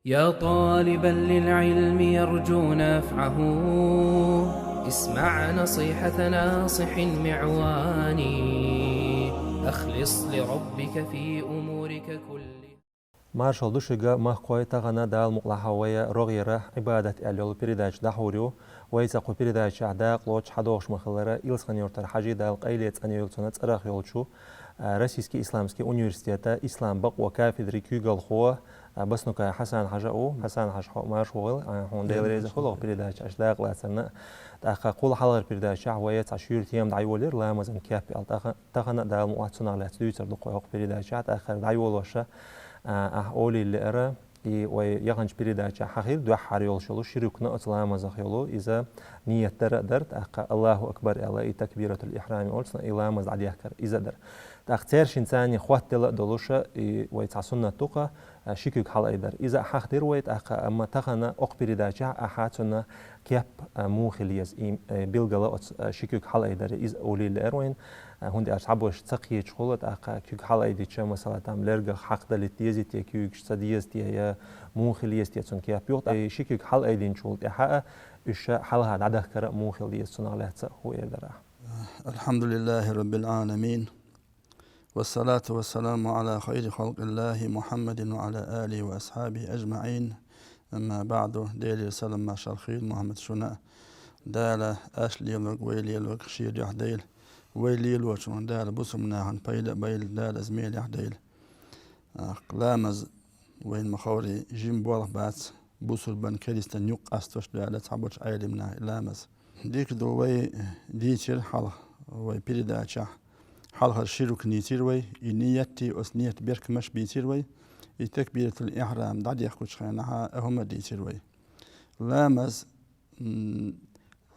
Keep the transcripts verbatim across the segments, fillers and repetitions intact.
يا طالبا للعلم يرجو نفعه، اسمع نصيحة ناصح معوان. أخلص لربك في أمورك كلها. Маршалла ду шуьга, махкахой. Тахана Дала мукъ лахь вай рогӀера Ӏибадат аьлла йолу передача дӀахьур ю. Вай цкъа кху передачехь дакъалоцуш хьадогӀуш ма-хиллара, Илсхан-Юьртара Хьажи, Дала къайле цӀанйойла цунна, цӀарах йолчу, а, Российский исламский университета ислам бакъо кафедри куьйгалхо, а, Баснукай Хьасан-Хьажа ву. Хьасан-Хьажа, хьо марша вогӀийла, а, хьуна Дела реза хуьлда хӀокху передачехь дакъалацарна. ТӀаккха кхул хьалхара передачехь вай цхьа шуьйра тема дӀайолийра, ламазан кеп аьлла. Тахана, тахана Дала мукъ лахь, цунах лаьцна дуьйцур ду-кх вай хӀокху передачехь. ТӀаккха дӀайолош, а, ахь олийла лаьара, и вай яханчу передачехь хьахийра дуьххьара йолуш йолу ши рукна оцу ламазах йолу, иза ният дар а дара, тӀаккха Аллаху акбар аьлла, и такбиратул ихрам олу цунах, и ламаз дӀадехкар, иза а дара. ТӀаккха цаьршинца царна хӀоттаделла а долуш, и вай цхьа суннат ду-кх, а, ши куьг хьалаайдар. Иза а хьахдира вай тӀаккха, амма тахана, окху передачехь, ахьа цунна кеп, а, муха хила еза, и, э, билгала оцу, а, ши куьг хьалаайдар, иза олийла лаьара вайна. А, хӀунда аьлча цхьаболчу ца кхеташ хуьлу, тӀаккха куьг хьалаайдича, масала, там лергах хьакхадалийта дезий те куьйгаш, ца деза те, я муха хила еза те цунна кеп, юха, тӀаккха и ши куьг хьалаайдинчул тӀаьхьа а уьш хьалха дӀадахкар а муха хила деза, цунах лаьцна а хӀун эр дара ахь? الحمد لله رب العالمين، والصلاة والسلام على خير خلق الله محمد وعلى آله وأصحابه أجمعين. أما بعد، Делера салам-маршалла хуьлда, Мухьаммад, шуна а. Дала аш лелорг, вай лелорг Шен дуьхьа дойла. Вай лелочунах Дала бусалба нахана пайда а бойла, Дала иза мелехь а дойла. Ахь, ламаз, вайна ма-хаъара, жима болх бац, бусалбан, керстанан юкъ къастош ду аьлла цхьаболчу Ӏелам наха, и ламаз. Дика ду, вай дийцира хьалха, вай передачехь хьалхара ши рукн дийцира вай, и ният а, оцу ниятан беркамаш а бийцира вай, и такбиратул ихрам дӀадехкачу хенахь а хӀума дийцира вай. Ламаз, м,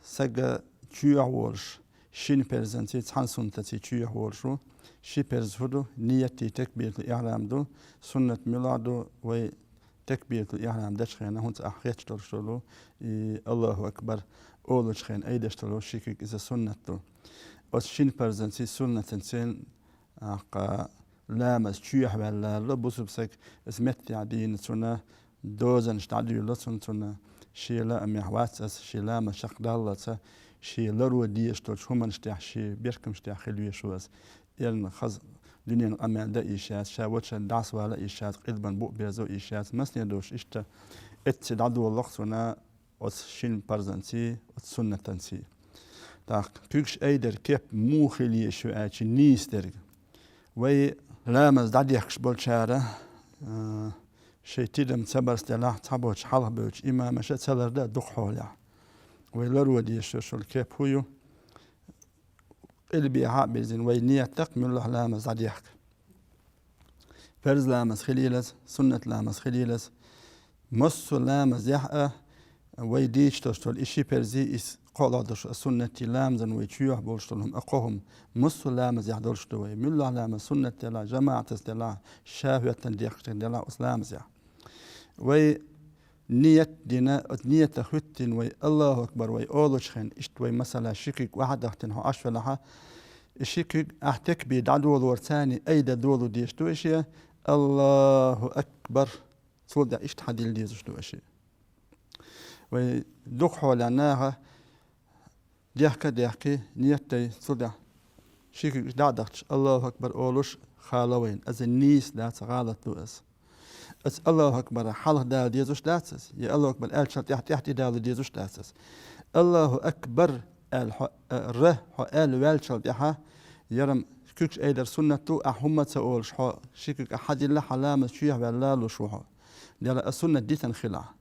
сага чоьхьа волуш, шина парзанций, цхьана суннатаций чоьхьа волуш ву. Ши парз хӀун ду? Ният а, такбиратул ихрам ду. Суннат муьлха ду? Вай такбиратул ихрам дечу хенахь, хӀинца ахь хетташ долуш долу, и Аллаху акбар олучу хенахь айдеш долу ши куьг, иза суннат ду. Оцу шина парзанций, суннатаций, ахь, ламаз чоьхьа ваьлла лало бусалба саг, иза меттехь дийна, цунна дозанаш дӀадуьйлало цунна, цунна шен лаамехь вац иза, шен ламаз чекхдаллалц, шен ларо дезаш долчу хӀуманаш тӀехь, шен беркамаш тӀехь хила везаш ву иза. Эрна, хаза дуьненан къамел дан йиш яц, ша вочарна дӀасавала йиш яц, къилбан букъ берзо йиш яц, масане долуш иштта эццахь дӀадолало-кх цунна оцу шина парзанций, оцу суннатанций. ТӀаккха куьгаш айдар, кеп муха хила еза аьлча, нийса дерг. Вай ламаз дӀадехкаш болчара, а, шайн тидам ца барзделахь, цхьаболчу хьалха бевллачу имамаша ца лардан а дукха хьолехь. Вай ларо дезаш йолу кеп хӀун ю? Къилбехьа а бирзина, вай ният даккха муьлхха ламаз дӀадехка. Парз ламаз хилийла иза, суннат ламаз хилийла иза. Массо а ламазехь а вай дийцаш долуш долу и ши парзий, и кхоалгӀа долуш а суннатий ламазан вай чоьхьа болуш долу хӀума, а кхо хӀума массо а ламазехь долуш ду вай. Муьлхха ламаз, суннат делахь, жамаӀатаца делахь, ша хӀоьттина дехкаш делахь оцу ламазехь. Вай ният дина, оцу ниятах хӀоьттина вай Аллаху акбар вай олучу хенахь, иштта вай, масала, ши куьг охьа а дахтина хьо Ӏаш велахь, и ши куьг ахь такбир дӀадолорца айда долу дезаш ду аша, Аллаху акбар, цул тӀаьхьа иштта хьадилла дезаш ду аша. Вай дукха хьолехь наха дехка а дехкий, ният дай, цул тӀаьхьа ши куьг дӀа а дахча, Аллаху акбар олуш хала вайна. Иза нийса дац, гӀалат ду иза. Иза Аллаху акбар хьалха дала дезаш дац иза, я Аллаху акбар аьллачул тӀаьхьа тӀаьхьа тӀе дала дезаш дац иза. Аллаху акбар аьлла хьо, а, ра хьо аьлла ваьллачул тӀаьхьа, ярам куьгаш айдар суннат ду, ахь хӀумма а ца олуш, хьо ши куьг ахь хьадилла, хьан ламаз чоьхьа ваьлла лалуш ву хьо. Дела а суннат дитина хила ахь.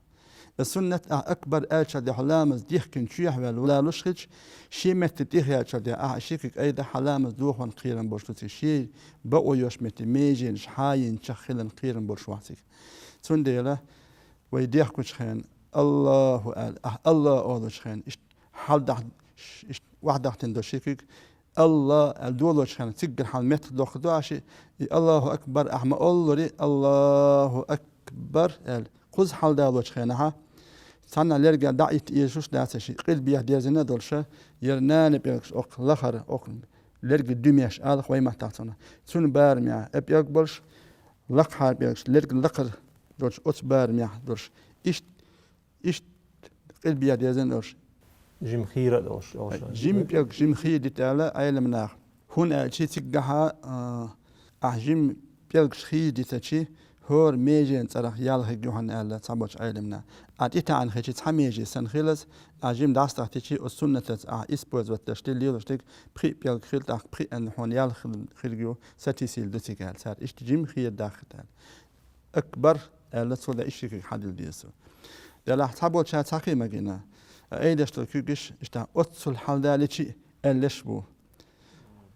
И суннат ахь акбар аьллачул тӀаьхьа ламаз дихкина чоьхьа ваьлла лалуш хилча, шен метта тӀехъяьллачул тӀаьхьа ахь ши куьг айда, хьан ламаз дохорна кхерам болуш ду цига, шен бакъо йолчу метте меженаш хьайинчех хиларна кхерам болуш вац цига. Цундела вай дехкучу хенахь Аллаху аьлла, ахь Алла олучу хенахь, иштта хьалдахь-, иштта охьадахтина долу ши куьг, Алла аьлла долочу хенахь, циггара хьал меттах доккхур ду аша, и Аллаху акбар ахь ма-оллури, Аллаху акбар аьлла, кхуза хьалдалочу хенахь, цхьанна лергал дӀа а итта эшуш дац аша, къилбехьа дерзина а долуша, яра нана пӀелгаш окху лахара, окху лерга дуьмеш алахь вай маттахь цунах. Цуьнан барамехь а пӀелг болуш, лакхахьара пӀелгаш лерга лакхара долуш, оцу барамехь долуш, иштта, иштта къилбехьа дезна долуш. Жима хийра а долуш, долуш. Жима пӀелг, жима хийра дита аьлла Ӏеламнаха. ХӀунда аьлча цигахьа, а, ахь жима пӀелгаш хийра дитачи, хӀора меженан цӀарах ял хирг ю хьуна аьлла цхьаболчу Ӏеламнаха. Ахь тӀетаьӀна хилчи цхьа меже санна хилаза, ахь жима дӀасатахтичи, оцу суннатаца ахь использовать деш дерг, лелош дерг пхи пӀелг хила, тӀаккха пхиъанна хьуна ял хир-, хирг ю, сатийсийла ду цига аьлла. Цара иштта жима хийра дахкита аьлла. Акбар аьлла, цул тӀаьхьа иштта куьг хьадилла деза. Делахь цхьаболчара цхьа кхин ма гина. Айдеш долу куьгаш иштта оццул хьалдаличи аьллаш бу.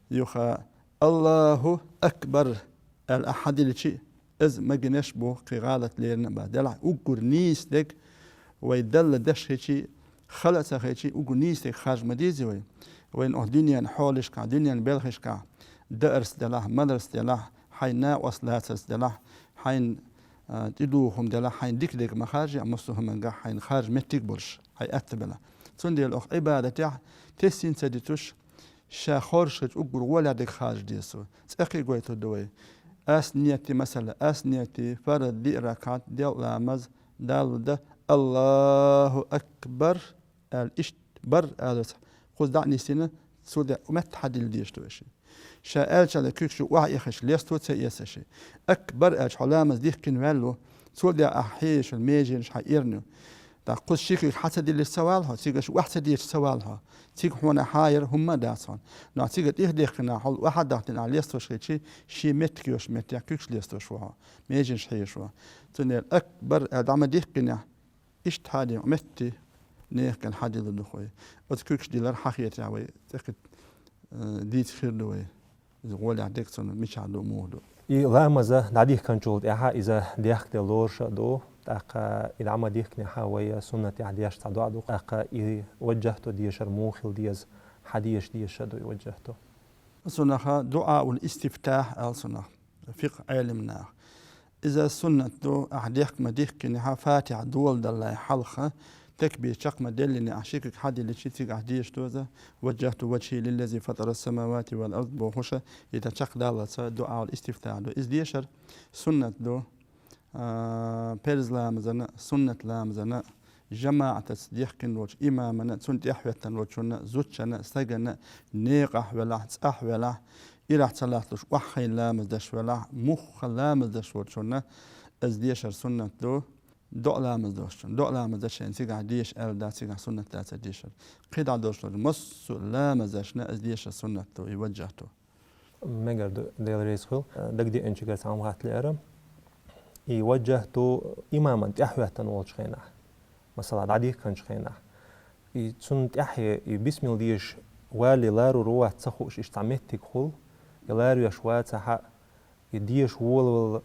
Юха «Аллаху акбар» аьлла ахь хьадилчи, иза ма гинаш бу, кхин гӀалат лерина а бац. Делахь уггар нийса дерг вай Далла деш хилчи, хала а ца хилчи, уггар нийса дерг харжа ма дезий вай. Вайна оха дуьненан хьолашкахь, дуьненан белхашкахь, даарца делахь, маларца делахь, хьайн накъост лацарца делахь, хьайн, а, тӀедугӀу хӀума делахь, хьайн дика дерг ма харжа, массо а хӀуманга хьайна харжа меттиг болуш, хьайн атта белахь. Цундела оха Ӏибадатехь тесна ца дитуш, ша хоржучу уггар гӀолехь дерг харжа деза цо. ЦӀе кхин гойтур ду вай. Ас нетти, масала, ас нетти, фард, диъ ракаӀат, делкъа ламаз, Далла дан, «Аллаху акбар» аьлла, иштта «бар» аларца кхуза дӀа а нисдина, цул тӀаьхьа метта хьадилла дезаш ду аша. Ша аьллачул куьг шу охьа а ихаш, лесто ца эца аша. «Акбар» аьлча хьо ламаз дихкина ваьлла ву, цул тӀаьхьа ахь хьеша меженаш хьан эрна ю. ТӀаккха кхуза ши куьг хьа ца диллича ца вала хьо, цига аша охьа ца деча ца вала хьо. Цига хьуна хьан яра хӀумма а дац хьуна. Но цига тӀехдаьккхина хьо, охьа дахтина ахь лестош хилчи, шен меттиг йош меттехь куьгаш лестош ву хьо, меженаш хьеша ву. Цундела «Акбар» аьлла дӀа ма дихкинехь, иштта хьадийна метти нехан хьадилла ду вай. Оцу куьгаш дилар хьан хетарехь вай цӀе кхин, э, дийца хир ду вай. Иза гӀолехь дерг цунна мичахь ду, муха ду. И ламаза дӀадихканчул тӀаьхьа иза дехкаделла лоруш а ду, тӀаккха и дӀа ма дихкинехь вай суннатехь деш цхьа доӀа ду, тӀаккха и ваджахьту дешар муха хила деза, хьан деша дезаш а ду и ваджахьту. Цунах дуӀаул истифтахь аьлла цунах, фикъхӀ Ӏеламнаха. Иза суннат ду, ахь дехка ма дихкинехь, фатихьа доладаллале хьалха, такбир чекх ма деллинехь, ши куьг хьадилличи, цига ахь деша деза, «Ваджахьту ваджхи лиллази фатара ссамавати вал ард» бохуша, и тӀаккха чекхдаллалца дуӀаул истифтахь ду. Иза дешар суннат ду, а, парз ламазана, суннат ламазана, жамаӀатаца дехкина волчу имамана, цунна тӀаьхьахӀоьттина волчунна, зудчунна, стагана, некъахь велахь, цӀахь велахь, ирахь ца латталуш охьахайна ламаз деш велахь, муьлхха ламаз деш волчунна, иза дешар суннат ду, доӀа ламаз дошчунна. ДоӀа ламаз деш шайна цигахь деша аьлла дац, цигахь суннат дац иза дешар. КхидӀа долуш долчу массо а ламаз дешна иза дешар суннат ду, и ваджахьту. Мегар ду, Дела реза хуьлда. Дагадеанчуьнгара цхьа хӀума хатта лаьара. И ваджахьту имамана тӀаьхьахӀоьттина волчу хенахь, масала, дӀадихканчу хенахь, и цунна тӀаьхье и бисмилла дезаш валале ларур ву вац ца хууш, иштта цхьа меттиг хуьлу, и ларвеш вацахь а, и деша волавала,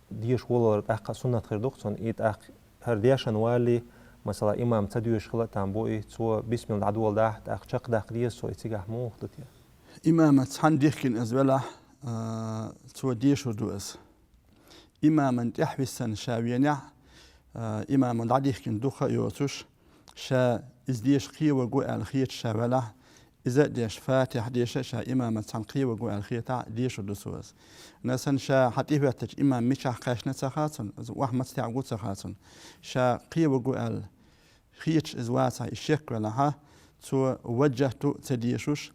деша волавалар тӀаккха суннат хир ду-кх цунна, и тӀаккха хӀара дешна валале, масала, имам ца доьшуш хила а там бу и, цо бисмилла дӀадоладахь, тӀаккха чекхдаккха деза цо и, цигахь муха ду те? Имамаца цхьаьна дихкина иза велахь, а, цо дешур ду иза. Имамана тӀаьхьависсина ша венехь, а, имамана дӀадихкина дукха а йоцуш, ша иза деша кхеравергва аьлла хеташ ша велахь, иза а деш, фатихьа деша а ша имамаца цхьаьна кхеравергва аьлла хетахь, дешур ду цо иза. Нагахь санна ша хьан тӀехӀоьттича имам мичахь кхаьчна ца хаьа цунна, иза охьа маца таӀаргва ца хаьа цунна. Ша кхеравергва аьлла хеташ иза вацахь, и шек велахь, цо ваджахьту ца дешуш,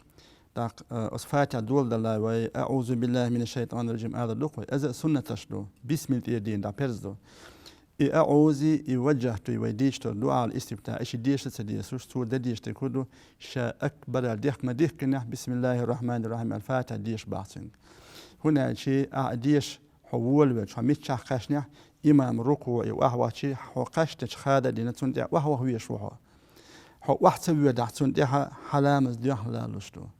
тӀаккха, э, оцу фатихьа доладаллале вай, «АӀузу биллахӀи минаш-шайтӀанир-ражим» алар ду-кх вай. Иза а суннаташ ду, бисмилла тӀера дийна дӀа парз ду. И аӀузуи, и ваджахьтуи вай дийцуш долу дуӀаул истифтахь, и ши деша а ца дешуш, цо дан дезаш дерг хӀун ду, ша акбар аьлла дехка ма дихкинехь, «БисмиллахӀир-рахьманир-рахьим» аьлла фатихьа деша боху цуьнга. ХӀунда аьлча ахь деша хьо волавелча, хьо миччахь кхаьчнехь, имам рукуӀе охьавахча, хьо кхаьчначу хада а дина, цунна тӀехь охьаваха везаш ву хьо. Хьо охьа ца воьдахь, цунна тӀехь хьан ламаз доьхна лалуш ду.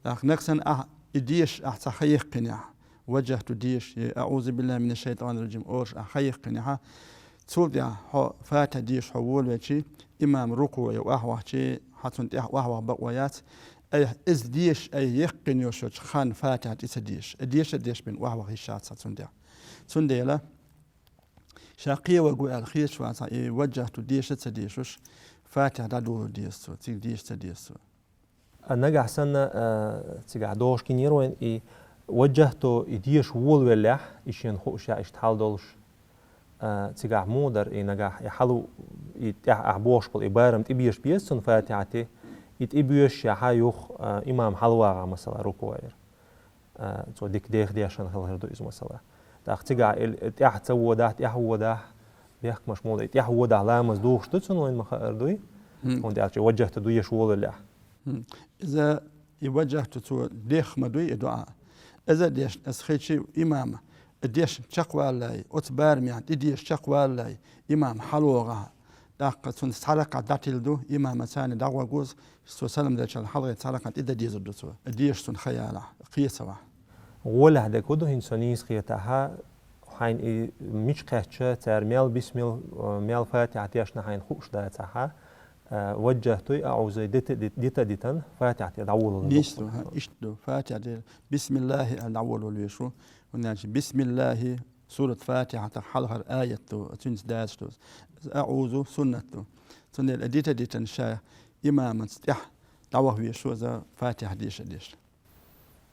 ТӀаккха нагахь санна ахь и дешаш ахь цхьа хан яьккхинехь, ваджахьту дешаш, я «АӀузу биллахӀи минаш-шайтӀанир-ражим» олуш ахь хан яьккхинехь, цул тӀаьхьа хьо фатихьа дешаш хьо волавелча, имам рукуӀе охьавахча, хьан цунна тӀехь охьаваха бакъо яц, айхьа иза дешаш айхьа яьккхина йолчу ханна фатихьа тӀе ца дешаш. И деша а дешбина охьаваха йиш яц хьан цунна тӀехь. Цундела ша кхеравергва аьлла хеташ вацахь, и ваджахьту деша а ца дешуш, фатихьа дӀадолур деза цо, цига деша а ца деза цо. А нагахь санна, а, цигахь догӀуш гинера вайна, и ваджахьту и деша волавеллехь, и шена хууш яц иштта хьал долуш, А, цигахь муха дара и нагахь, и хьалу, и тӀехь ахь бохуш болу, и барам тӀебеша беза цунна Фатихьати, и тӀебоьшуш яхьа юха, а, имам хьалавагӀа, масала, рукуӀера. А, цо дика деха дешан хилар ду иза, масала. ТӀаккха цигахь и тӀехь ца водахь, тӀехь водахь, бехкамаш муха ду, и тӀехь водахь ламаз духуш ду цунна, вайн ма хаар дуй? ХӀунда аьлча и ваджахьту деш волалехь. Иза и ваджахьту цо деха ма дуй и дуӀа. Иза дешна, аса хечи имама, и дешна чекхваллай, оцу барамехь тӀедеша чекхваллай, имам хьалавогӀахь, тӀаккха цунна цхьа ракхьа дӀатилла ду, имама царна дӀагӀоргуза, цо салам делча хьалхе цхьа ракхьа тӀе дан дезар ду цо. И деша цунна хаялахь, кхечавахь. ГӀолехь дерг хӀун ду хӀинца со нийса хетахьа, хьайна и мича кхаьчча, цара мел бисмил, мел Фатихьа дешна хьайна хууш дацахьа, а, ваджахьтуй, аӀузуй дита, дита, дита, дитан, Фатихьа тӀе дӀаволалур ду. Нийса ду, хӀа, иштта ду. Фатихьа тӀе бисмиллахӀи аьлла дӀаволалур везаш ву. ХӀунда аьлча бисмиллахӀи сурат Фатихьатах хьалхара аят ду, цуьнца дацаш ду. АӀузу суннат ду. Цундела дита, дитан ша имамаца тӀехь дӀаваха везаш ву иза Фатихьа деша, деша.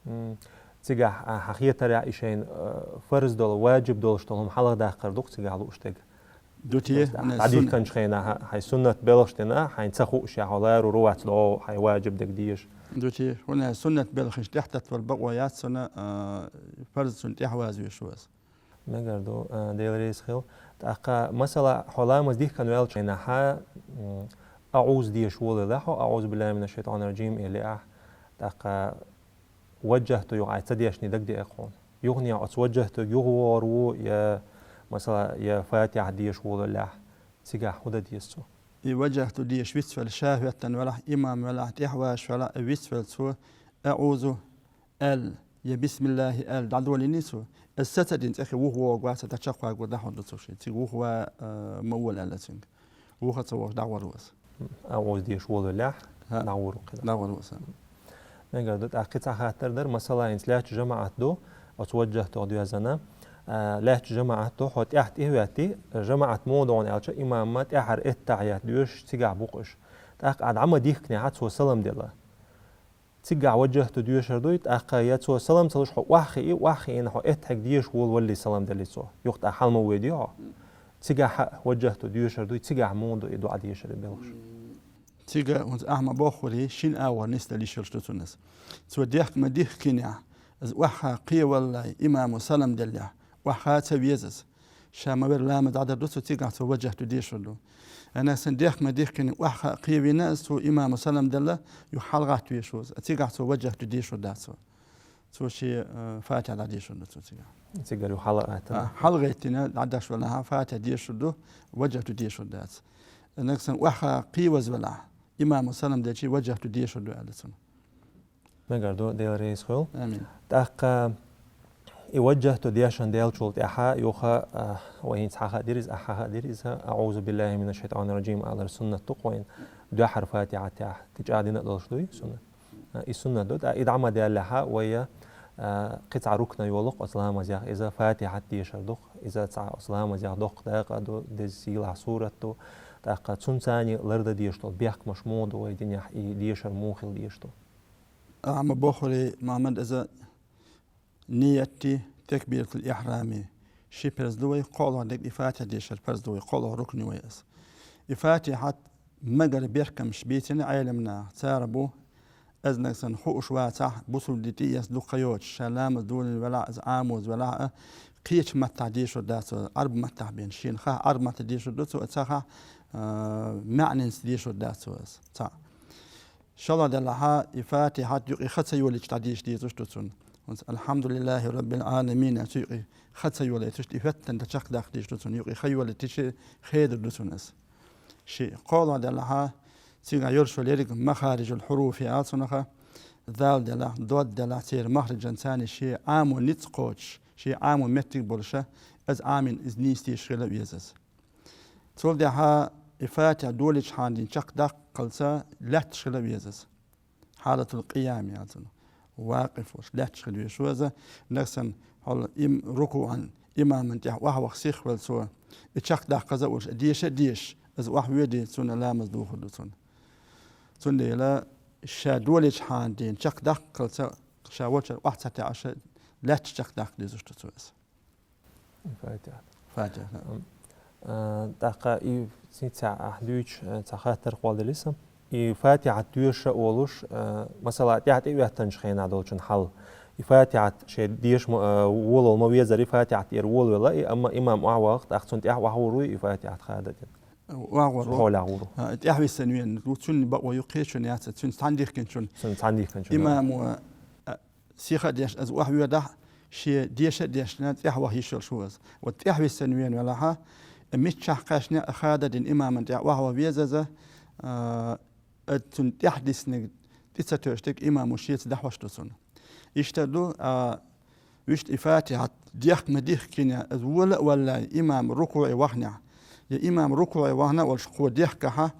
М. Цигахь, а, хьан хетарехь и шайна, а, фарз долу, ваджиб долуш долу хӀума хьалхадаккхар ду-кх цигахь лууш дерг? Ду те, просто, хӀунда аьлча дӀадихканчу хенахь, хьайн суннат белхаш дина, хьайн ца хууш, я хьо ларур вац догӀу, хьайн ваджиб дерг деша. Ду те, хӀунда аьлча суннат белхаш тӀехь таттавар бакъо яц цунна, а, фарз цунна тӀехь ваза везаш ву иза. Мегар ду, а, Дела реза хила. ТӀаккха, масала, хьо ламаз дихкан ваьлча хенахьа, м, аӀузу деша волалахь хьо, аӀузу биллахӀи мина шшайтӀани рражим эллехь, тӀаккха ваджахьту юха Ӏай ца дешний дагадеа-кх хьуна. Юханехь оцу ваджахьтуга юхавогӀур ву, я, масала, я Фатихьа деша волалахь, цигахь хӀун дан деза цо? И ваджахьту деша вицвелла ша хӀоьттина велахь, имам велахь, тӀехь вашаш велахь, и вицвелла цо, аӀузу аьлла, я бисмиллахӀи аьлла, дӀадолийний цо, иза сацадина цӀехи вухавогӀу вац, дӀачекхвагор дӀахьур ду цо шен. Цига вухава, а, ма вола аьлла цуьнга. Вуха ца вогӀуш дӀагӀор ву иза. АӀузу деша волалахь, хӀа, дӀагӀор ву кхидӀа. ДӀагӀор ву иза. Мегар ду, тӀаккха кхин цхьа хаттар дара, масала, хӀинца лаьттачу жамаӀат ду, оцу ваджахьтух доьзна, а, лаьттачу жамаӀат ду, хьо тӀехь тӀе а хӀоьттий, жамаӀат муха ду хьуна аьлча, имамма тӀаьхьара эттахьият доьшуш, цигахь бу-кх уьш. ТӀаккха ахь дӀа ма дихкинехьа, цо салам делла. Цигахь ваджахьту дешар дуй, тӀаккха я цо салам ца луш хьо охьахии, охьахиина хьо эттахьиг деша волаваллий салам деллий цо. Юха тӀаккха хьала ма вуьйдий хьо. Цигахь хьа ваджахьту дешар дуй, цигахь муха ду и дуӀа дешар белхаш? Цига хӀинца ахь ма-боххурий, шина агӀор нисдала йиш йолуш ду цунна иза. Цо дехка ма дихкинехь, иза охьахаа кхеваллай, имамо салам деллехь, охьахаа ца веза иза. Ша ма-верра ламаз дӀадар ду цо, цигахь цо ваджахьту дешар ду. Нагахь санна дехка ма дихкина, охьахаа кхевина иза, цо имамо салам делла, юха хьалагӀатта везаш ву иза. Цигахь цо ваджахьту дешар дац цо. Цо шен, э, Фатихьа дӀадешар ду цо цигахь. Цигара юха хьалагӀаттина. А, хьалагӀеттина, дӀадеш велахьа, Фатихьа дешар ду, ваджахьту дешар дац. Нагахь санна охьахаа кхеваза велахь, имамо салам делча, ваджахьту дешар ду аьлла цунна. Мегар ду, Дела реза хуьлда. Амин. ТӀаккха и ваджахьту дешан деллачул тӀаьхьа юха, а, вай хӀинца хьахадира иза, ахь хьахадира иза, аӀузу биллахӀи мина шшайтӀани рражим алар суннат ду-кх вайн, дуьххьара Фатихьа тӀехь, кхин чӀагӀдина а долуш дуй суннат? А, и суннат ду, тӀаккха и дӀа ма даьллехьа, вай, а, кхин цхьа рукна йолу-кх оцу ламазех, иза Фатихьат дешар ду-кх, иза цхьа оцу ламазех доккха дакъа а ду, деза сийлахь сурат ду, тӀаккха цунца цхьаьна лардан дезаш долу бехкамаш муха ду вай динехь, и дешар муха хила дезаш ду? Ахь ма-боххурий, Мухьаммад, иза ниятти, такбиратул ихьрами ши парз ду вай, кхоалгӀа дерг и Фатихьа дешар парз ду вай, кхоалгӀа рукни вай иза. И Фатихьат магар бехкамаш бийцина Ӏеламнаха, цара бу, иза нагахь санна хууш вацахь, бусулба дин тӀеэцна дукха йоцуш, ша ламаз долийна велахь, иза Ӏамоза велахь а, кхечу маттахь дешар дац цо, Ӏарб маттахь бен. Шена хахь Ӏарб маттахь дешар ду цо, ца хахь, а, маьӀненца дешар дац цо иза. Цхьаъ. ШолгӀа делахьа, и Фатихьат юкъе ха ца йолийча дӀадеша дезаш ду цунна. ХӀинца «Алхьамдулиллахи раббил Ӏаламин» аьлла цу юкъе ха ца йолуьйтуш, и хӀоьттина тӀе чекхдаккха дезаш ду цунна. Юкъе ха йолуьйтича хедар ду цунна иза. Ши. КхоалгӀа делахьа, цигахь йолуш йолу ерриг махариджул хьуруфи ала цунах, зал делахь, дод делахь, церан махраджан царна шен Ӏамо ницкъ кхочуш, шен Ӏамо меттиг болуша, иза Ӏамийна иза нийса дешаш хила веза иза. Цул тӀаьхьа и Фатихьа долийчхьана дийна чекхдаккхалца лаьтташ хила веза иза. Хьалатул къиями аьлла цунах. Вакъиф волуш, лаьтташ хила везаш ву иза. Нагахь санна хьол им-, рукуӀан, имаман тӀехь охьаваха сихвелла цо, и чекхдаккхаза а волуш, деша а дешаш, иза охьавоьдий, цунна ламаз духур ду цунна. Цундела ша долийчхьана дийна чекхдаккхалца, ша волчара охьа ца таьӀаш, лаьтташ чекхдаккха дезаш ду цо иза. Фатихьа. Фатихьа. М, А, тӀаккха и синца ахь дуьйцуш, а, цхьа хаттар къоалделира сан. И Фатихьат доьша а волуш, а, масала, тӀаьхьа тӀе а веттанчу хенахь долчун хьал. И Фатихьат шен деша ма, а, волавала ма везара, и Фатихьат тӀера волавелла, и амма имам охьавахахь, тӀаккха цунна тӀаьхьа охьавур ву и Фатихьат хададина. Охьавуьр ву. Хьолехь вур ву. А, тӀаьхьа виссина веана ву, цунна бакъо юккъе чун яц, цуьнца цхьаьна дихкинчун. Цуьнца цхьаьна дихкинчун. Имамо, а, сиха а деш, иза охьавоьдахь, шен деша а дешна, тӀаьхьа ваха йиш йолуш ву иза. Вот тӀаьхьа виссина веана велахь, миччахь кхаьчна а хададина имамна тӀехь охьаваха веза иза, а, цунна тӀаьхьа диснарг тӀе ца тоьшнарг имамо шеца дӀахьош ду цунна. Иштта ду, а, вуьшта и Фатихьат дехка ма дихкина, иза вола а валлалц имам рукуӀе вахнехь. Я имам рукуӀе вахна а волуш кхо дехкахь,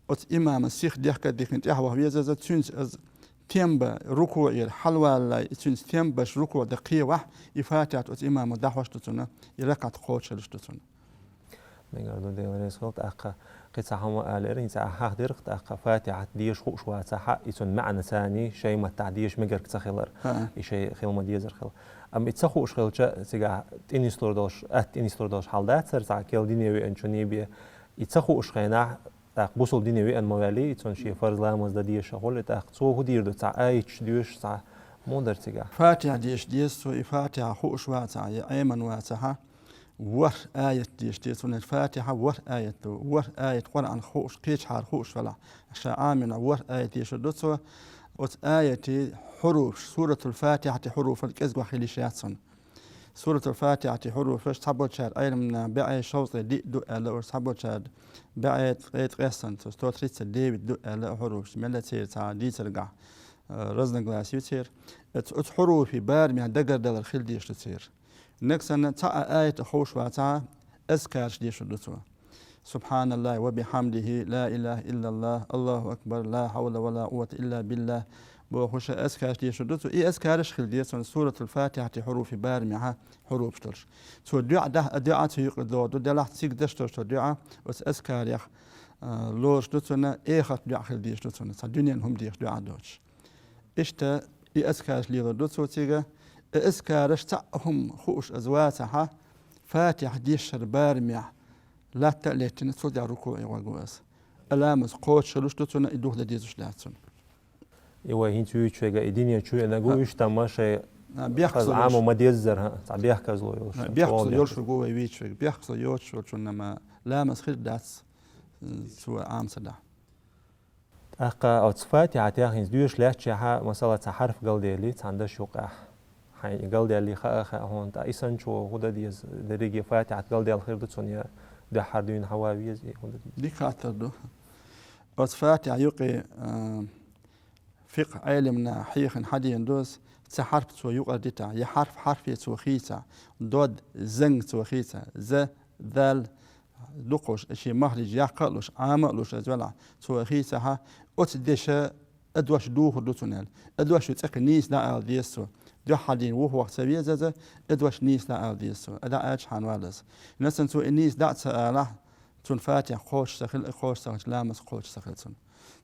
оцу имаман сиха дехка а дихкина тӀаьхьа ваха веза иза, цуьнца иза тем бан рукуӀера хьалаваллалц, и цуьнца тем беш рукуӀ дан кхевахь, и Фатихьат оцу имамо дӀахьош ду цунна, и ракаӀат кхочушъеллаш ду цунна. Мегар ду, Дела реза хуьлда, тӀаккха кхин цхьа хӀума алийра, хӀинца ахь хьахдира, тӀаккха Фатихьат деша хууш вацахь, и цуьнан маьӀна царний шайн маттахь деша мегарг ца хилар, хӀаа, и шайн хила ма дезар хила. Амма и ца хууш хилча, цигахь тӀенислур долуш, атта тӀенислур долуш хьал дацара, цхьа керла дине веанчунна бен, и ца хууш хенахь, тӀаккха бусалба дине веана ма ваьллий, и цунна шен фарз ламаз дан дезаш хуьлу, тӀаккха цо хӀун дийр ду, цхьа аяташ доьшуш, цхьа муха дара цигахь? Фатихьа деша деза цо, и Фатихьа хууш вацахь, я Ӏемина вацахь, ворхӀ аят деша деза цо, хӀунда аьлча Фатихьа ворхӀ аят ду, ворхӀ аят Къуръан хууш, кхечахьара хууш велахь, ша Ӏамийна ворхӀ аят дешар ду цо, оцу аятийн хьуруфаш, Суратул-Фатихьатин хьуруфал кӀезиг хила йиш яц цунна. Суратул-Фатихьатин хьуруфаш цхьаболчара Ӏеламнаха бӀе шовзткъе диъ ду аьлла, уьш цхьаболчара бӀе ткъе ткъесна, сто тридцать девять ду аьлла хьуруфаш, мел церан цхьа дийцаргахь, э, разногласие ю церан. Оцу, оцу хьуруфийн барамехь дагардалар хила дезаш ду церан. Нагахь санна цхьа а аят хууш вацахь, азкараш дешар ду цо. Субханаллахи ва бихьамдихи, ла илаха иллаллах, Аллаху акбар, ла хьавла ва ла къуввата илла биллах бохуш азкараш дешар ду цо. И азкараш хила деза цунна Суратул-Фатихьатин хьуруфийн барамехь хьуруфаш долуш. Цо доӀа дахь а, доӀа цу юкъа догӀу ду, делахь цига деш долчу доӀа, оцу азкарех, а, лоруш ду цунна, эхарт доӀа хила дезаш ду цунна, цхьа дуьненан хӀума дехаш доӀа доцуш. Иштта и азкараш лелор ду цо цига. И азкараш цхьа а хӀума хууш иза вацахь, Фатихьа дешаран барамехь латта а лаьттина, цул тӀаьхьа рукуӀе гӀоргва иза. И ламаз кхочушхуьлуш ду цунна, и духьал дан дезаш дац цунна. И вай хӀинца вуьйцуш верг, и дине чу веанарг ву, уьш тамма шайн а, бехказло йолуш, Ӏамо ма-деззара, хӀа, цхьа бехказло йолуш, а, бехказло йолуш верг ву вай вуьйцуш верг. Бехказло йоцуш волчунна ма ламаз хир дац, цо Ӏама ца дахь. ТӀаккха оцу Фатихьатех хӀинца доьшуш лаьттачехь, масала, цхьа хьарф галдаьллий, цхьана дашна юкъахь. Хьайна и галдаьллий хаьа а хаьа хьуна, тӀаккха и санначо хӀун дан деза, дерриге Фатихьат галдаьлла хир ду цунна, я дуьххьара дуьйна хьава веза, и хӀун дан деза? Дика хаттар ду. Оцу Фатихьа юкъе, а, фикъхӀ Ӏеламнаха хьехина хьадеана ду иза, цхьа хьарф цо юкъара дитахь, я хьарф хьарфе цо хийцахь, дод, занг цо хийцахь, за, дал, дукхуш, шен махраж яккха а луш, Ӏама а луш, иза велахь, цо хийцахь, оцу деша а дош духур ду цунна аьлла. А дош ю цӀе кхин нийса дӀаала деза цо. Дуьххьара дуьйна вухаваха ца веза иза, а дош нийса дӀаала деза цо. А дӀааьлча хьан вала иза. Нагахь санна цо и нийса дӀа а ца алахь, цунна Фатихьа кхочуш ца хила, и кхочуш ца хилча, ламаз кхочуш ца хила цунна.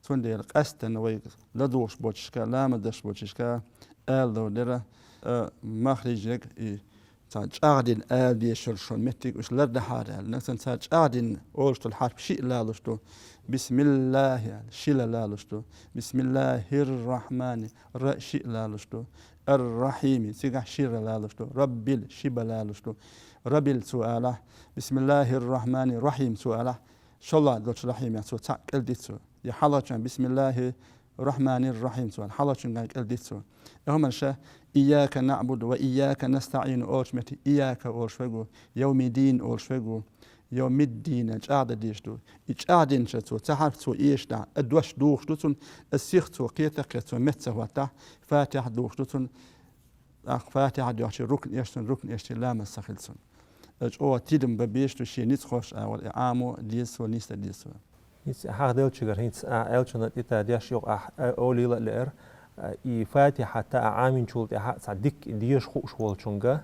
Цундела къаьсттина вай ладугӀуш болчушка, ламаз деш болчушка ала довр дара, а, махраж ерг и цхьа чӀагӀдина ала дезаш йолу шун меттиг уьш лардахьара аьлла. Нагахь санна цара чӀагӀдина олуш долу хьарф шиъ лалуш ду. Бисмиллахи аьлла, шила лалуш ду. Бисмиллахир-рахмани, ра шиъ лалуш ду. Ар-рахими, цигахь шира лалуш ду. Раббил, шиба лалуш ду. Рабил цо алахь. Бисмиллахир-рахмани-рахим цо алахь. ШолгӀа долчу рахимех цо цхьаъ кӀел дитцо. Я хьалхачунна бисмиллахи рахманир рахим цо, хьалхачуьнгахь кӀел дитцо. Эхамарша, ийяка наъбуду ва ийяка настаӀину олучу метте ийяка олуш верг ву, йовмиддин олуш верг ву, йовмиддина чӀагӀдан дезаш ду. И чӀагӀдинча цо, цхьа хьарф цо эшадахь, а дош духуш ду цунна, а сих цо кхета а кхета, цо метта ца хӀоттахь, Фатихьа духуш ду цунна, тӀаккха Фатихьа доьхча рукн эш цунна, рукн эшча ламаз ца хила цунна. Э, чӀогӀа тидам бан безаш ду шен ницкъ хоржуш агӀор, и Ӏамо деза цо, нийса деза цо. ХӀинца хьахделлачуьнгара хӀинца а аьллачунна тӀе тадеш юкъахь, а, олийла а лаьара, а, и Фатихьат а Ӏаминчул тӀаьхьа цхьа дика деша хууш волчуьнга,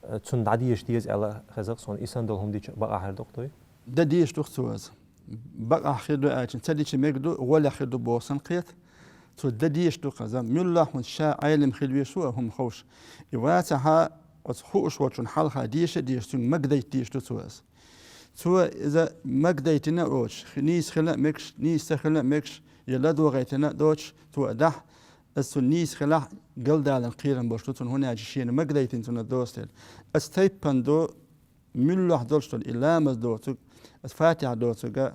а, цунна дӀадеша деза аьлла хеза-кх суна, и санна долу хӀума дича бакъахьа хир ду-кх дуй? Дан дезаш ду-кх цо иза. Бакъахьа хир ду аьлча, ца дича мега ду, гӀолехь хир ду боху санна кхета. Цо дан дезаш ду-кх иза. Муьлхха хӀунда ша Ӏелам хила везаш ву а хӀума ховш. И вацахь, оцу хууш волчунна хьалха деша а дезаш, цуьнга магадайта дезаш ду цо иза. Цо иза магадайтина а доцуш, хи-, нийса хила а мегаш, нийса ца хила а мегаш, я ладогӀайтина а доцуш, цо а дахь, аса цунна нийса хилахь, галдалар кхерам болуш ду цунна, хӀунда аьлча шена магадайтина цунна доцу дела. Аса тайпана ду, муьлхха долуш долу и ламаз доцург, аса фатихьа доцург,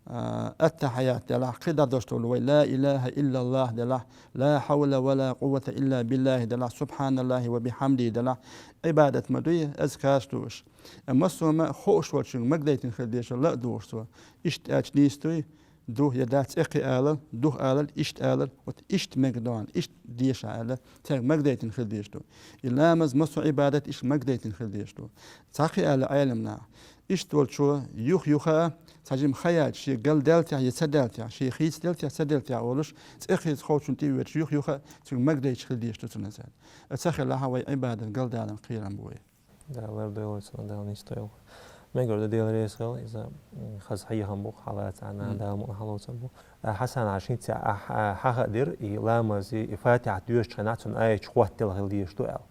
а, аттахьият делахь, кхидӀа долуш долу вай ла илаха иллаллах делахь, ла хьавла ва ла къуввата илла биллахи делахь, субханаллахи ва бихьамдихи делахь, Ӏибадат ма дуй, азкарш ду уьш. Амма массо а ма хууш волчуьнга магадайтина хила дезаш ла а дугӀуш цо. Иштта аьлча нийса дуй, ду я дац, цӀе кхин алал, дух алал, иштта алал, вот иштта мега догӀан, иштта деша аьлла, цаьрга магадайтина хила дезаш ду. И ламаз, массо а Ӏибадат иштта магадайтина хила дезаш ду. Цхьа кхин аьлла Ӏеламнаха. Иштта волчо юха-юха а, цхьа жима хан яьлча, шен галдаьллехь я ца даьллехь, шен хийцаделлехь, ца даьллехь олуш, цӀе кхин ховчунна тӀе а воьдуш, юха-юха а цуьнга магадайташ хила дезаш ду цунна иза. Ца хилахь вай Ӏибадат галдалар кхерам бу вай. Дала лардойла цунна, Дала нийса дойла. Мегар ду, Дела реза хуьлда, иза, м, хаза хьехам бу, хьалаца Ӏана, Мгм. Дала мукъана хьалоцур бу. А, Хьасан, Ӏа шинца а, а, хьахадира, и ламази, и фатихьат доьшучу хенахь цунна аят чу хӀоттаделла хила дезаш ду аьлла.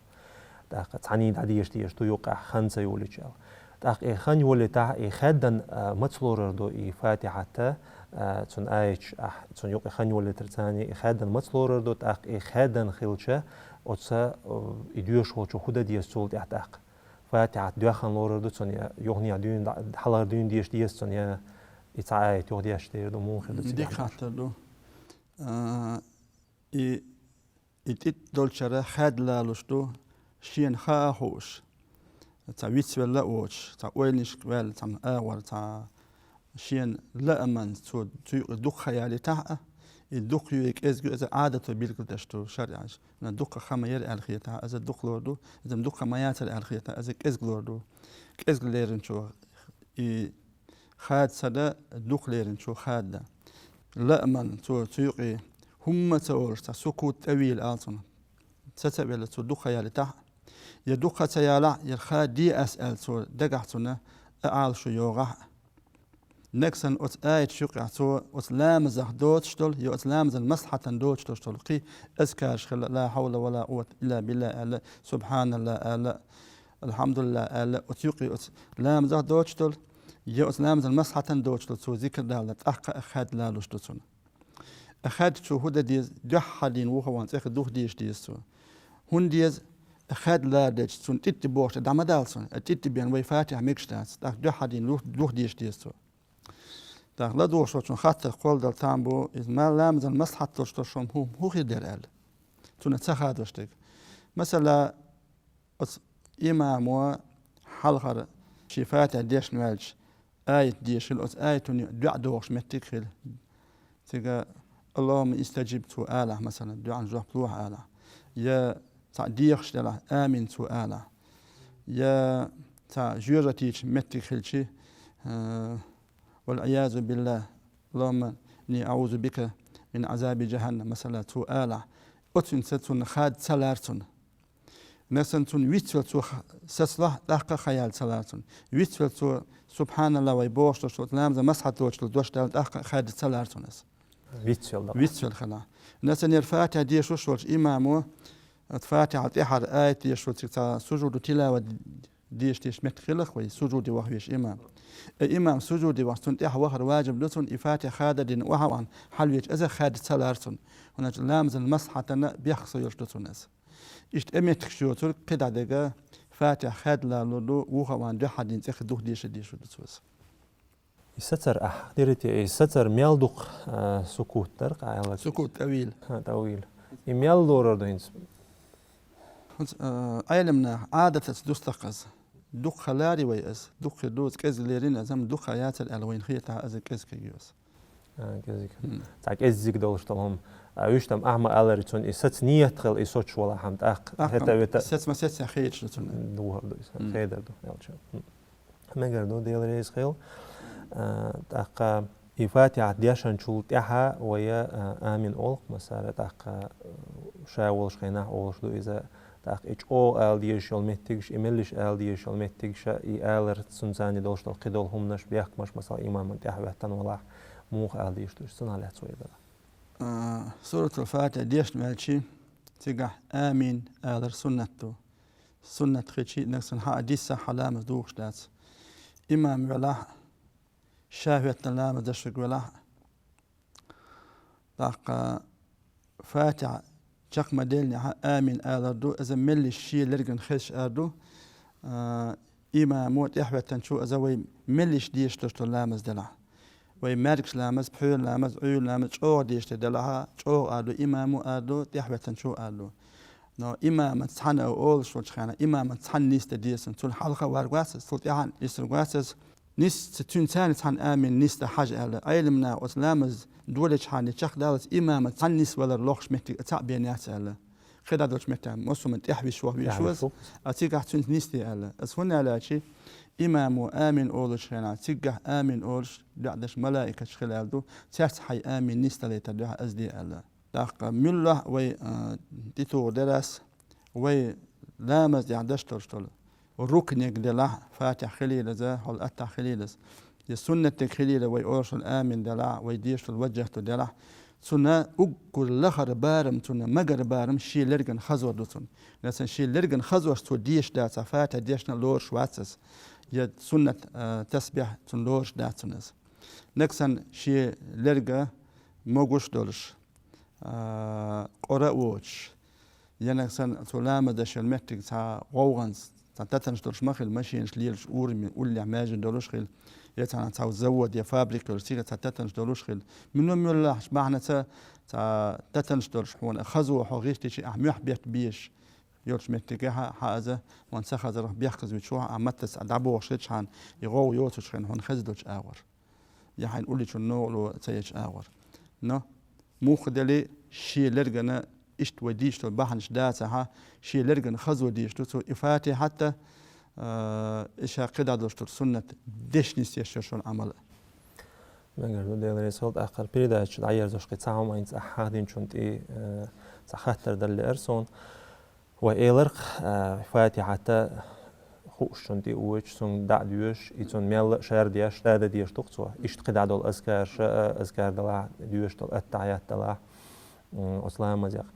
ТӀаккха цхьаьний дӀадеша дезаш ду юкъахь хан ца йолийча аьлла. ТӀаккха и хан йолийтахь, и хаьддан, а, маца лорур ду и фатихьат, а, цунна аят чу, а, цунна юкъе хан йолийтар царний, и хаьддан маца лорур ду, тӀаккха и хаьддан хилча, оцу, а, и доьшуш волчо хӀун дан деза цул тӀаьхьа тӀаккха. Фатихьат доьхна лорур ду цунна, я юханехьа дуьйна дӀа-, хьалхара дуьйна деша деза цунна, я и цхьа аят юха деш дер ду, муха хир ду цига? Дика хаттар ду. А, и, и тӀитӀа долчара хаьдда лалуш ду, шена хаа а хууш. Цхьа вицвелла а воцуш, цхьа ойланашка ваьлла, цхьана агӀор, цхьа шена лааман цо цу юкъе дукха хан ялийтахь а, и дукха ю, и кӀезиг ю, иза Ӏадато билгалдеш ду шарӀехь. Вайна дукха хан ма яра аьлла хетахь, иза дукха лорур ду, иза дукха хан ма яцара аьлла хетахь, иза кӀезиг лорур ду. КӀезиг леринчо и хада ца дан, дукха леринчо хада дан. Лааман цо цу юкъе хӀумма а ца олуш, цхьа сукут тӀавийла ала цунах. Цаца а велла, цо дукха хан ялийтахь а, я дукха хан ца ялахь а, я хада де ас аьлла цо дагахь цунна а Ӏалашо йогӀахь а. Нагахь санна оцу аяташ юкъехь цо оцу ламазах доцуш долу, я оцу ламазан маслахьатана доцуш долуш долу кхин азкараш хила, ла хьавла ва ла къуввата илла билла аьлла, субханалла аьлла, алхьамдулилла аьлла, оцу юкъе оцу ламазах доцуш долу, я оцу ламазан маслахьатана доцуш долу цо зикр далла, тӀаккха а хаьдда лалуш ду цунна. Хаьдда цо хӀун дан деза, дуьххьал дийна вухаван цӀе кхин дух деша деза цо. ХӀунда деза, хаьдда лараделча, цунна тӀитӀа бохуш дӀа ма далла цунна, тӀитӀа бен вай фатихьа мегаш дац, тӀаккха дуьххьал дийна дух, дух деша деза цо. ТӀаккха ладугӀуш волчун хаттар кхолладала там бу, иза ма-, ламазан маслахьат долуш долу шуна хӀу-, хӀун хир дара аьлла. Цунна ца хадош дерг. Масала, оцу имамо хьалхара шен фатихьа дешна ваьлча, аят дешийла, оцу аятана дуьхьа догӀуш меттиг хила. Цига «Аллахумма истаджиб» цо алахь, масала, дуьхьал жоп лохьа алахь. Я цхьаъ дехаш делахь, «Амин» цо алахь. Я цхьа жоьжахатича меттиг хилчи, э, «Вал-Ӏиязу биллах, Аллахумма инни аӀузу бика мин Ӏазаби джаханнам», масала, цо алахь. Оцуьнца цунна хадда ца лара цунна. Нагахь санна цунна вицвелла цо х-, сацалахь, тӀаккха а хан яла ца лара цунна. Вицвелла цо «Субханалла» вай бохуш долуш, оцу ламазан маслахьат доцуш долу дош далла, тӀаккха а хаьдда ца лара цунна аса. Вицвелла дала. Вицвелла хила. Нагахь санна яра фатихьа дешош волчу имамо, оцу фатихьал тӀаьхьара аят дешо цига цхьа сужуду тилава деша дешан меттиг хиларх вай, сужуде ваха веш имам. Э, имам сужуде вахча, цунна тӀаьхьа вахар важиб ду цунна, и фатихьа хададина охьа а вахана, хьалвеча иза хаьдда ца лара цунна. ХӀунда аьлча ламазан маслахьатана бехк со йолуш ду цунна аса. Иштта э меттигаш йоцург кхидӀа дерг, фатихьа хаьдда лалур ду, вухаван дуьххьал дийна цӀе кхин дух деша дешур ду цо аса. И сацар ахь деррите, и сацар мел дукха, а, сукут дара, къаьлла. Сукут тӀавийла. Ха, тӀавийла. И мел лорур ду хӀинца? ХӀинца, а, Ӏеламнаха Ӏадатаца дустакх аса. Дукха лари вай аса, дукха ду, кӀезиг лерина аса, амма дукха яцар аьлла вайна хетахь, аса кӀезиг хир ю аса. А, кӀезиг. Мм. Цхьа кӀеззиг долуш долу хӀума. А, вуьш там ахьа ма аллара цунна, и саца ниет хила, и соцуш вала хьама тӀаккха. ТӀаккха хета вета. Саца ма саца хеташ ду цунна. Духар ду иза. Мм. Хедар ду, аьлча. Мм. Мегар ду, Дела реза хила. А, тӀаккха и фатихьат дешанчул тӀаьхьа вай, а, амин олу-кх массара, тӀаккха, а, ша волуш хенахь олуш ду иза. ТӀаккха и чӀогӀа ала дезаш йолу меттигаш, и меллиш ала дезаш йолу меттигаш, и алар цунца долуш долу кхидолу хӀуманаш, бехкамаш, масала, имаман тӀаьхьа веттан валахь, муха ала дезаш ду, цунах лаьцна вай дара. А, Суратул Фатихьа дешна ваьлчи, цигахь амин алар суннат ду. Суннат хилчи, нагахь санна хьа а диссахь, хьа ламаз духуш дац. имам велахь, ша хӀоьттина ламаз деш верг велахь, тӀаккха Фатихьа чекх ма деллинехь, амин алар ду, иза меллиша шен лергана хезаш ала ду, а, имамо тӀехӀоьттинчо иза вай меллиша дешаш долуш долу ламаз делахь. Вай маьркӀаж ламаз, пхьуьйра ламаз, Ӏуьйра ламаз чӀогӀа дешаш делахь, чӀогӀа ала ду, имамо ала ду, тӀехӀоьттинчо ала ду. Но имамаца цхьаьна олуш волчу хенахь, имамаца цхьаьна нисдан деза, цунна хьалха варг вац иза, цул тӀаьхьа нисдерг вац иза. Нис ца, цуьнца цхьаьна амин нисдан хьажа аьлла. Ӏеламнаха оцу ламаз долечу хьанна чекхдаллалц имамаца цхьаьна нисвалар лохуш меттиг цхьаъ бен яц аьлла. КхидӀа долчу меттехь массо а тӀехь виш ваха веш ву иза, а цигахь цуьнца нисде аьлла. Аса хӀунда аьлла аьлча, имамо амин олучу хенахь, цигахь амин олуш доӀа деш малаикаташ хила аьлла ду, цаьрца хьайн амин нисдалийтар дуьхьа аса де аьлла. ТӀаккха муьлхха вай, а, тӀетуху дерас, вай ламаз тӀехь деш долуш долу рукнег делахь, Фатихьа хилийла иза, хьал аттахь хилийла иза. Я суннатдерг хилийла вай олуш долу амин делахь, вай дешаш долу ваджахӀту делахь, цунна уггар лахара барам, цунна магара барам шен лергана хазор ду цунна. Нагахь санна шен лергана хазош цо дешаш дацахь, Фатихьа дешна лоруш вац иза. Я суннат, а, тасбихь цунна лоруш дац цунна иза. Нагахь санна шен лерга могуш долуш, а, къора а воцуш, я нагахь санна цо ламаз деш йолу меттиг цхьа гӀовгӀанца, цхьа татанаш долуш ма хила, машинаш лелаш ураме, уллехь маьждиг долуш хила, я цхьана цхьа завод, я фабрика йолуш, цигахь цхьа татанаш долуш хила. Муьлхха-муьлххачу бахьанаца цхьа татанаш долуш хьуна хазо хьо гӀиртичи ахь муьхь бетта безаш йолчу меттигехь хьан иза хьуна ца хазарх бехказа вича, ахь маттаца дӀабохуш хилчахьана, и гӀовгӀа йоцучу хенахь хьуна хеза долчу агӀор. Я хьайна улличун новкъарло ца ечу агӀор. Но мухха делахь шен лергана иштта вай дийш долу бахьанаш дацахь, шен лергана хазо дийш ду цо и Фатихьатта, а, и ша кхидӀа долуш долу суннат дешнаш еш йолу Ӏамал. Мегар ду, Дела реза хуьлда, тӀаккха передача дӀаерзош кхин цхьа хӀума хӀинца ахь хьахдинчунна тӀе, а, цхьа хаттар дала лаьара суна. Вай эларх, а, Фатихьата хуушчунна тӀе а воьдуш, цунна дӀа а доьшуш, и цунна мелла а шардеш, дада дезаш ду-кх цо. Иштта кхидӀа долу азкарша а, азкар далахь доьшуш долу аттахьят далахь, м, оцу ламазех.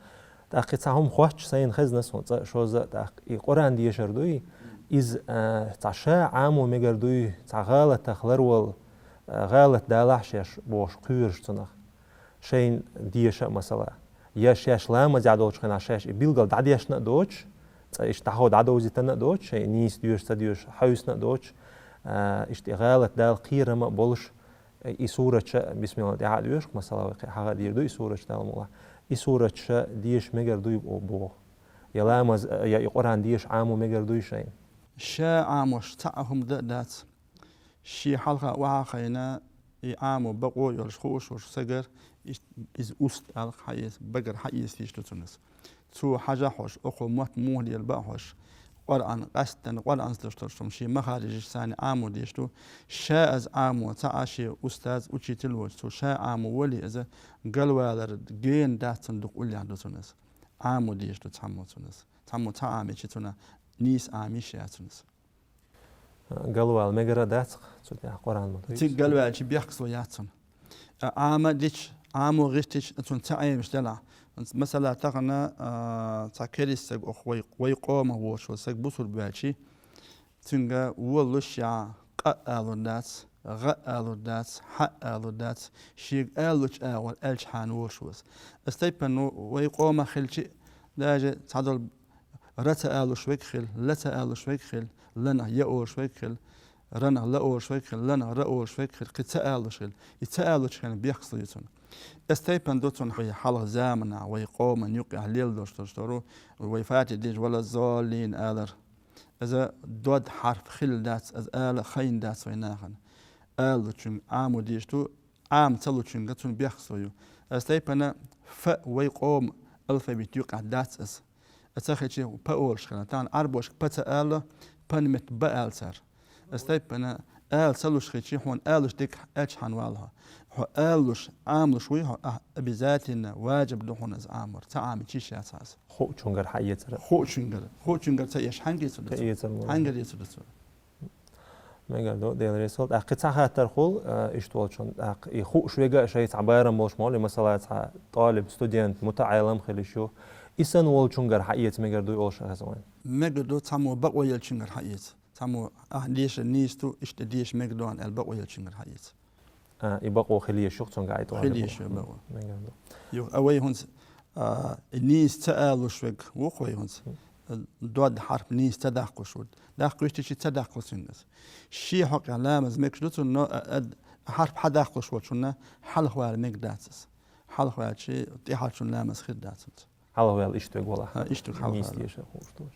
ТӀаккха и цхьа хӀума хоттуш сайна хезна суна цкъа а, шозза а, тӀаккха и Къуръан дешар дуй, иза, а, цхьа ша Ӏамо мегар дуй, цхьа гӀалатах ларвала, а, гӀалат далахь шаьш бохуш кхоьруш цунах. Шайна деша а масала. Я шаьш ламазехь долчу хенахь шаьш и билггал дӀадешна а доцуш, цкъа иштта дӀахо дӀадовзийтина а доцуш, шайн нийса доьшу, ца доьшу, хьовсина а доцуш, а, иштта и гӀалат дала кхерам а болуш, и сураташ а бисмилла тӀехь а доьшу, масала, вай кхин хьагӀ а дийр ду и сураташ Далла мукъалахь. И сураташ а деша мегар дуй бо-, боху. Я ламаз, я и Къуръан деша Ӏамо мегар дуй шайна. Ша Ӏамош цхьа а хӀума дан а дац. Шен хьалха охьа а хайна, и Ӏамо бакъо а йолуш хууш волчу сагара, и-, иза уст алкха хьаэца, багара хьаэца дийш ду цунна иза. Цо хьажа а хьожуш, окхо мотт муха лелабо а хьожуш, Къуръан, къаьсттина Къуръанца долуш долчу шен махарижаш санна Ӏамо дийш ду. Ша иза Ӏамо ца Ӏа, шен устаз, учитель воцуш, цо ша Ӏамо вале иза, галвалар гена дац цунна, дукха уллехь ду цунна иза. Ӏамо дийш ду цхьаммо цунна иза. Цхьаммо ца Ӏамичи цунна, нийса Ӏама йиш яц цунна иза. Галвала мегар а дац-кх, цу тӀехь Къуръан ма дуьйцу. Цига галваьлча бехказло яц цунна. А, Ӏама дича, Ӏамо гӀиртича, цунна ца Ӏемаш делахь. Масала, тахана, а, цхьа керист саг, оху вай, вай къомах воцуш волу саг бусурба ваьлчи, цуьнга воллушехь къа а алур дац, гӀа а алур дац, хьа а алур дац, шега аллучу агӀор аьлча хьан волуш ву иза. Аса тайпана ву, вай къомах хилчи, даже цхьадолу ра ца алуш верг хила, ла ца алуш верг хила, ланах я олуш верг хила, ранах ла олуш верг хила, ланах ра олуш верг хила, кхин ца алуш хила. И ца алучу хенахь бехказло ю цунна. Аса тайпана ду цунна вай хьалха заманахь, вай къоман юкъехь леладеш долуш дара, вай Фатихьа дийшча, вала золлин алар. Иза дод хьарф хилла дац, иза ала а хайна дац вай нахана. Аллучуьнга Ӏамо дийш ду, Ӏама ца лучуьнга цунна бехказло ю. Аса тайпана фа вай къоман алфавит юкъахь дац аса. Аса ца хилчи па олуш хилла. Тахана Ӏарбошка па ца ала, пан метта ба ала цара. Аса тайпана ала ца луш хилчи, хьуна алуш дерг аьлча хьан вала хьо. Хьо алуш, Ӏамалуш вуй хьо, ахь обязательно, важиб ду хьуна иза Ӏамор. Ца Ӏамичи йиш яц хьан иза. Хуучуьнгара хьаэцара. Хуучуьнгара. Хуучуьнгара ца эш хьаьнга эцар ду цо? Ца эцар ма ву. Хьаьнгара эцар ду цо? Мегар ду, Дела реза хуьлда. ТӀаккха кхин цхьа хаттар хуьлу, а, иштта волчунна. ТӀаккха и хууш верг а шайн цхьа барам болуш ма хуьлу, масала, цхьа тӀалиб, студент, мутаӀелам хила йиш ю. И санна волчуьнгара хьаэца мегар дуй олуш хеза вайн? Мегар ду, цхьаммо бакъо елчуьнгара хьаэца. Цхьаммо ахь дешар нийса ду, иштта деша мегаш ду аьнна бакъо йолчунгара хьаэца. А, и бакъо хила езаш ю цунгара, хила езаш ю бакъо. Мегаш ду. Юха а вай хӀинца, а, и нийса ца алуш верг ву-кх вай хӀинца. Дод хьарп нийса ца даккхалуш верг. Даккха вистичи ца даккхалуш верг. Шен хьокъехь ламаз мегаш ду цунна, но а, а, а хьарп хьадаккхалуш волчунна хьалхавала мегаш дац иза. Хьалхаваьлча, тӀаьхьарчун ламаз хир дац хӀинца. Хьалхаваьлла иштта верг вала. А, иштта верг хьалхавала. Нийса деша хууш долуш.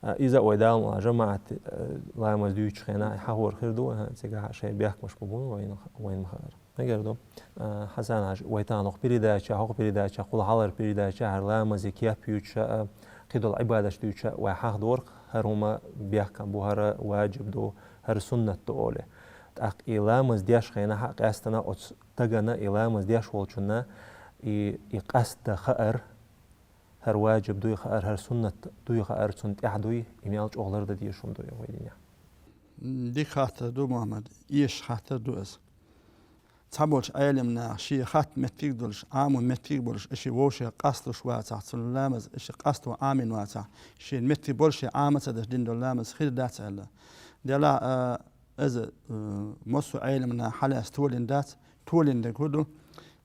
А, иза а вай Дала мукъалахь жамаӀат, а, ламаз дуьйцучу хенахь хьахор хир ду, а, цигахь шайн бехкамаш бу вайна, вайна ма хаара. Мегар ду. А, Хьасан-Хьаьжа, вай тахана хӀокху передача, хӀокху передача, кхул хьалхара передача, хӀара ламазан кеп юьйцуш а, кхидолу Ӏибадаташ дуьйцуш а вай хьахдора-кх, хӀара хӀума бехкам бу, хӀара ваджиб ду, хӀара суннат ду олий. ТӀаккха и ламаз деш хенахь а къаьстина оцу дагана и ламаз деш волчунна и, и къаста хаар, хӀара ваджиб дуй хаар, хӀара суннат дуй хаар, цунна тӀехь дуй, и мел чӀогӀа лардан дезаш хӀума ду вай динехь? Дика хаттар ду, Мухьаммад, эшаш хаттар ду иза. Цхьаболчу Ӏеламнаха шен хатта меттиг а долуш, Ӏамо меттиг а болуш, и шен вовшех къасталуш вацахь, цунна ламаз, и шен къасто Ӏамийна вацахь, шен меттиг болуш шен Ӏама ца деш дина долу ламаз хир дац аьлла. Делахь а, иза, э, массо а Ӏеламнаха хьалаьцна толийна дац, толийна дерг хӀун ду?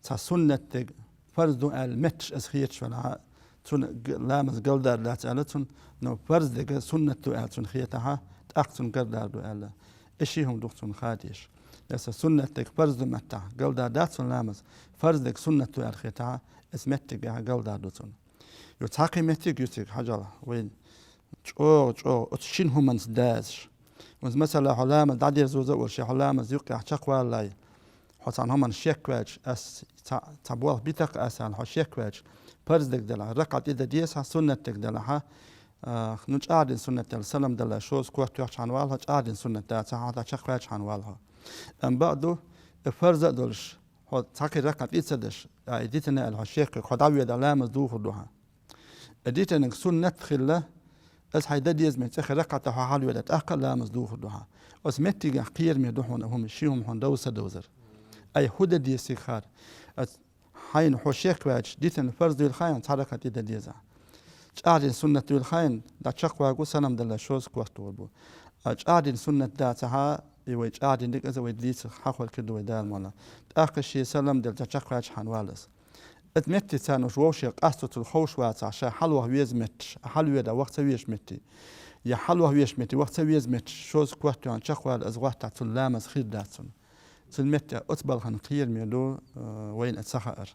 Цхьа суннат дерг, фарз ду аьлла метташ иза хеташ велахь, цунна г-, ламаз галдар дац аьлла цунна, но фарз дерг суннат ду аьлла цунна хетахь, тӀаккха цунна галдар ду аьлла. И ши хӀума ду-кх цунна хадеш. Эса суннат дерг фарз ду меттахь, галдар дац цунна ламаз, фарз дерг суннат ду аьлла хетахь, эса меттигехь галдар ду цунна. Ю цхьа кхин меттиг ю цига, хьажал, вайн чӀогӀа, чӀогӀа оцу шина хӀуманца дазаш. Вайн, масала, хьо ламаз дӀадерзоза а волуш, я хьо ламаз юккъехь чекхваллале, хьо цхьана хӀуманна шек ваьлча, ас цхьа, цхьа болх битакх аса аьлла, хьо шек ваьлча, парз дерг делахь, ракъа тӀе дан деза хьан, суннат дерг делахь, а, ну, чӀагӀдина суннат делахь, салам даллалц шозза корта тоьхча хьан валахь хьо, чӀагӀдина суннат дацахь, хьан дӀа чекхваьлча хьан валахь хьо. Амма бакъ ду, и фарз а долуш, хьо цхьа кхин ракъа тӀе ца деш, а, и дитина аьлла, хьо шек верг, хьо дӀавоьдахь ламаз духур ду хьан. И дитинарг суннат хилла, аса хьайн дан деза меттиг цӀе хир ракъа тӀе хьо хьалавоьдахь, тӀаккха а ламаз духур ду хьан. Оцу меттигехь кхераме ду хьуна хӀума, ши хӀума хьуна довза ца довзар. Ай, хӀун дан деза цига хӀара? Ас хьайна хьо шек ваьлча, дитина фарз дуьйла хьайна, цхьа ракъа тӀе дан деза. ЧӀагӀдина суннат дуьйла хьайна, дӀа чекхваго, салам даллалц шозза корта тохур бу. А чӀагӀдина суннат дацахь, и вай чӀагӀдина дерг иза вай дийца хьахор хир ду вай Дала мукъалахь. ТӀаккха шен салам делла, дӀа чекхваьлча хьан валлалц. Оцу меттица царна уьш вовшех къасто цул ховш вацахь, ша хьалаваха веза метташ, а хьалавоьдахь ваха ца везаш метте, я хьалаваха везаш метте ваха ца веза метташ, шозза корта тоьхна чекхвала, иза гӀоттахь, цунна ламаз хир дац цунна. Цуьнан метте оцу балхана кхераме ду, э, вайна ца хаар.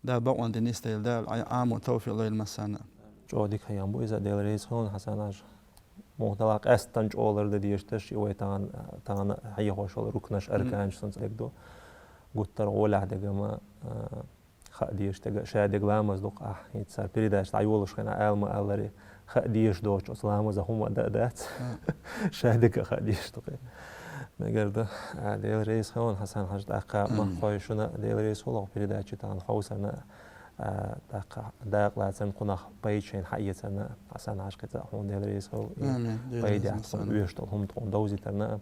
Дала бакъонан дин нисдойла, Дала Ӏа-, Ӏамо тавфикъ лойла массарна а. ЧӀогӀа дика хьехам бу иза, Дела реза хуьлда, Хьасан-Хьаьжа. Муха делахь къаьсттина чӀогӀа лардан дезаш дерш, и вай тахана, тахана хьехош йолу рукнаш, арканаш санна дерг ду. Гуттар а гӀолехь дерг ма, а, хаа дезаш дерг, ша дерг ламаз ду-кх ахь, хӀинца цара передача дӀайолуш хенахь ала ма аллара, хаа дезаш доцуш оцу ламазан хӀума а дан а дац. Ша дерг а хаа дезаш ду-кх. Мегар ду, а, Дела реза хуьлда, Хьасан-Хьаьжа, тӀаккха махкахой шуна, Дела реза хуьлда, хӀокху передаче тахана хьовсарна, а, тӀаккха дакъа лацарна, кхунах пайда шайна хьаэцарна, Хьасан-Хьаьжа, кхин цхьа хӀума Дела реза хуьлда, и пайда яц тхуна, оьшуш долу хӀума тхуна довзийтарна.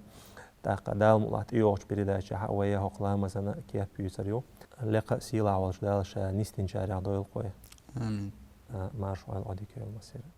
ТӀаккха Дала мукъалахь тӀейогӀучу передачехь а вай хӀокху ламазан кеп юьйцур ю. Лекха а сийлахь волчу Дала ша нисдинчарех дойла-кх вай. Амин. А, марша Ӏойла, Ӏодика йойла массеран.